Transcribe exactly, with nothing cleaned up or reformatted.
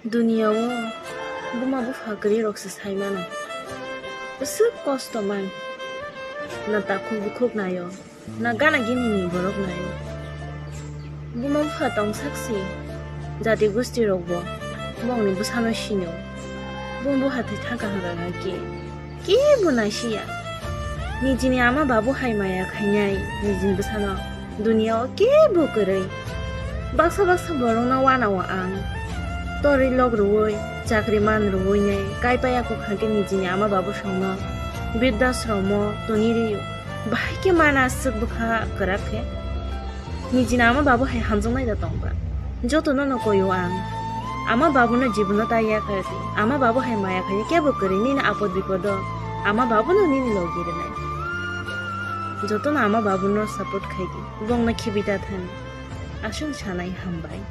Duniya o buma bupha kwrwi rok se sai mano. Bwswk kosto man. Na takhuk bukhuk naio, na gana gini ni borok naio. Buma bupha tong sak si, jati gusti rok bo bongni bwsano sino. Bung bo hathai thaka hwra hai khe kebo naisiya. Nijini ama babu hai maya khainai nijini bwsano duniya o kebo kwrwi. Baksa baksa borokno wanao ang. Torwi lok rwui, chakri man rwui nai kaipaya kwkhwrang khe nijini ama babu songno birdhasromo toni rwio. Bahai khe mana aswk bwkha kwrak khe. Nijini ama babu hai hamjaknai da tongba. Jotono no koio ang. Ama babuno jibono ta yakardi. Ama babu hai maya khaini kebo kwrwi nini apod bipodo. Ama babuno nini logi rwnai. Jotono ama babuno support khaidi. Bongno khibi ta thani. Aswk sanai hambai.